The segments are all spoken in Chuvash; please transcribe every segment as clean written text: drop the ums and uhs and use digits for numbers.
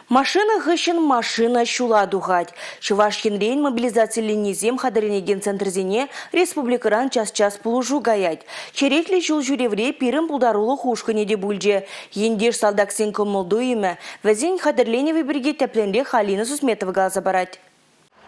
Машина хыҫҫӑн машина ҫула тухать. Чӑваш Енрен мобилизациленнисем хатӗрленекен центрсене республикӑран час-час пулӑшу каять. Черетлӗ ҫул ҫӳревре пирӗн пултарулӑх ушкӑнӗ те пулчӗ. Ентеш-салтаксен кӑмӑл-туйӑмӗ, вӗсен хатӗрленӗвӗ пирки тӗплӗнрех Алина Сусметова каласа парать.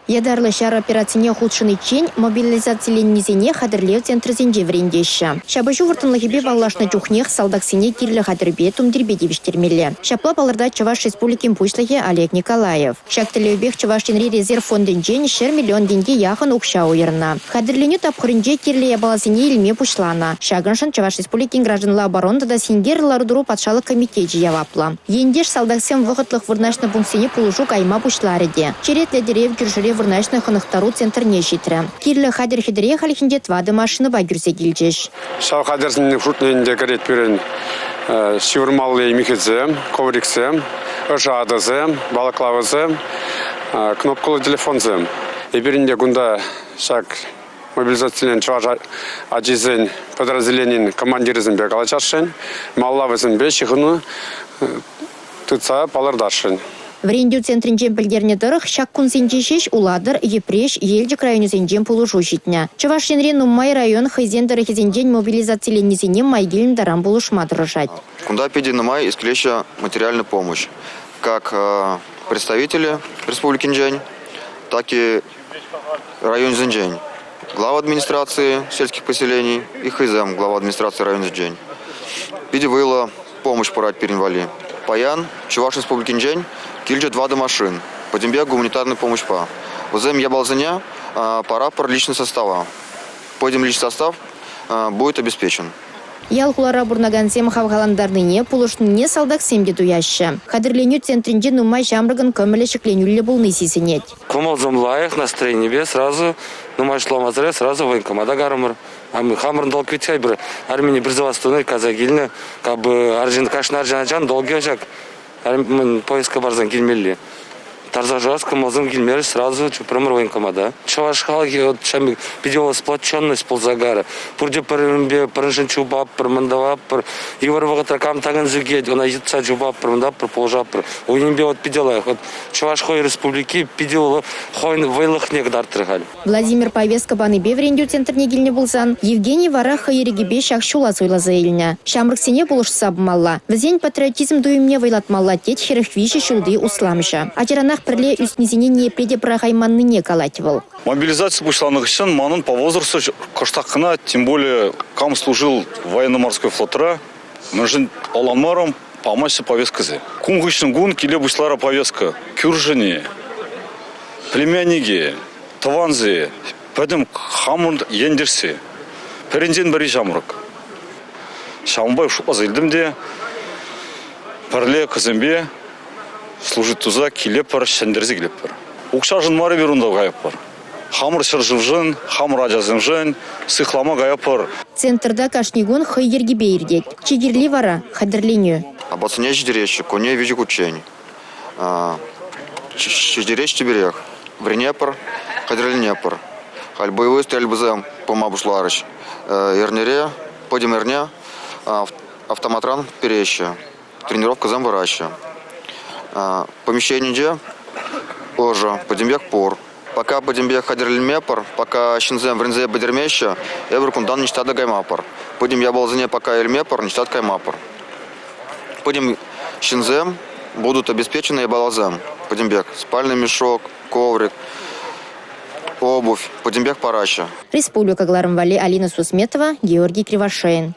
Ятарлӑ ҫар операцине хутшӑниччен мобилизациленнисене хатӗрлев центрӗсенче вӗрентеҫҫӗ. Ҫапӑҫу вӑрттӑнлӑхӗпе паллашнӑ чухнех салтаксене кирлӗ хатӗрпе, тумтирпе тивӗҫтермелле. Ҫапла палӑртать Чӑваш Республикин Пуҫлӑхӗ Олег Николаев. Ҫак тӗллевпех Чӑваш Енри резерв фондӗнчен 100 миллион тенке яхӑн укҫа уйӑрнӑ. Хатӗрленӳ тапхӑрӗнче кирлӗ япаласене илме пуҫланӑ. Ҫакӑншӑн Чӑваш Республикин гражданла оборона тата синкерлӗ лару-тӑру патшалӑх комитечӗ яваплӑ. Ентеш-салтаксем вӑхӑтлӑх вырнаҫнӑ пунктсене пулӑшу кайма пуҫларӗ те. Черетлӗ тӗрев кӳршӗре вырнаҫнӑ хӑнӑхтару центрне ҫитрӗ. Кирлӗ хатӗр-хӗтӗре хальхинче тӑватӑ машинӑпа кӳрсе килчӗҫ. Ҫав хатӗрсен шутне ӗнтӗ кӗрет пирӗн ҫывӑрмалли михӗсем, ковриксем, ӑшӑ атӑсем, балаклавӑсем, кнопкӑллӑ телефонсем. Эпир ӗнтӗ кунта ҫак мобилизациленӗ чӑваш ачисен подразделенин командирӗсемпе калаҫасшӑн, малалла вӗсемпе ҫыхӑну тытса палӑртасшӑн. Вӗрентӳ центрӗнчен пӗлтернӗ тӑрӑх, ҫак кунсенче ҫеҫ Улатӑр, Йӗпреҫ, Елчӗк районӗсенчен пулӑшу ҫитнӗ. Чӑваш Енре нумай район хӑйсен тӑрӑхӗсенчен мобилизациленнисене май килнӗ таран пулӑшма тӑрӑшать. Кунта питӗ нумай ӳскелеҫҫӗ материальная помощь. Как представители республикинчен, так и районсенчен. Глава администрации сельских поселений и хӑйсем глава администрации районсенчен. Питӗ вӑйлӑ помощь парать пирӗн валли. Паян Чӑваш Республикинчен килчӗ тӑватӑ машин, пӗтӗмпе гуманитарный помощьпа. Вӗсем япаласене паратпӑр личный состава. Пӗтӗм личный состав будет обеспечен. Ял-хулара пурӑнакансем хавхалантарнине, пулӑшнине салтаксем те туяҫҫӗ. Хатӗрленӳ центрӗнче нумай ҫамрӑкӑн кӑмӑлӗ ҫӗкленӳллӗ пулни сисӗнет. Кӑмӑлсем лайӑх, настроенипе сразу нумай шутламасӑрах сразу военкомата карӑмӑр. Хамӑрӑн долг вӗт-ха пӗр армине призывас тунӑ, кайса килнӗ. Как бы арҫын, кашни арҫын ачан долги ҫак повестка парсан килмелли. Тарса шырас кӑмӑлсем килмерӗҫ, сразу чупрӑмӑр военкомата. Чӑваш халӑхӗ вот ҫав питӗ сплоченность пулса карӗ. Пурте пӗр-пӗринпе пӗриншӗн чупатпӑр, мӗн тӑватпӑр. Йывӑр вӑхӑтра кам такӑнса ӳкет, ӑна йӑтса чупатпӑр, мӗн тӑватпӑр, пулӑшатпӑр. Унӗнпе вот питӗ лайӑх. Вот Чӑваш хӑй республики питӗ хӑйӗн вӑйлӑхне кӑтартрӗ халь. Владимир повестка панипе вӗрентӳ центрне килнӗ пулсан, Евгений вара хӑй ирӗкӗпе ҫак ҫула суйласа илнӗ. Ҫамрӑксене пулӑшса пымалла, вӗсен патриотизм туйӑмне вӑйлатмалла, тет 43 ҫулти усламҫӑ. Ачаранах пӗрле ӳснисене ниепле те пӑрахайманнине калать вӑл. Мобилизаци пуҫланнӑ хыҫҫӑн манӑн по возрасту кӑштах кӑна, тем более кам служил в военно-морской флотра, мӗншӗн ӑнланмарӑм, памаҫҫӗ повесткӑсем. Кун хыҫҫӑн кун киле пуҫларӗ повестка. Кӳршӗне, племяннике, тӑванси, пӗтӗм хамӑр ентешсе. Пӗринчен пӗри ҫамрӑк. Ҫавӑнпа шутласа илтӗм те пӗрле кӗсемпе служить туса килетпӗр, ҫӗнтерсе килетпӗр. Укҫашӑн мар эпир унта каятпӑр. Хамӑр ҫӗршывшӑн, хамӑр ачасемшӗн сыхлама каятпӑр. Центрта кашни кун хӑй йӗркипе иртет. Чи кирли вара – хатӗрленӳ. Апатсене ҫитереҫҫӗ, кунне виҫӗ хутчен. Ҫитереҫ чиперех. Вӗренетпӗр, хатӗрленетпӗр. Халь боевой стрельбӑсем пыма пуҫларӗҫ. Эрнере, пӗтӗм эрне автоматран переҫҫӗ, тренировкӑсем пыраҫҫӗ. Помещенинче ӑшӑ, пӗтӗмпех пур. Пока пӗтӗмпех хатӗрленмепӗр, пока ҫынсем вӗренсе пӗтермеҫҫӗ, эпир кунтан ниҫта та каймапӑр. Пӗтӗм япаласене пока илмепӗр, ниҫта та каймапӑр. Пӗтӗм ҫынсем будут обеспечены япаласем пӗтӗмпех. Спальный мешок, коврик, обувь пӗтӗмпех параҫҫӗ. Республика кӑларӑм валли Алина Сусметова, Георгий Кривошеин.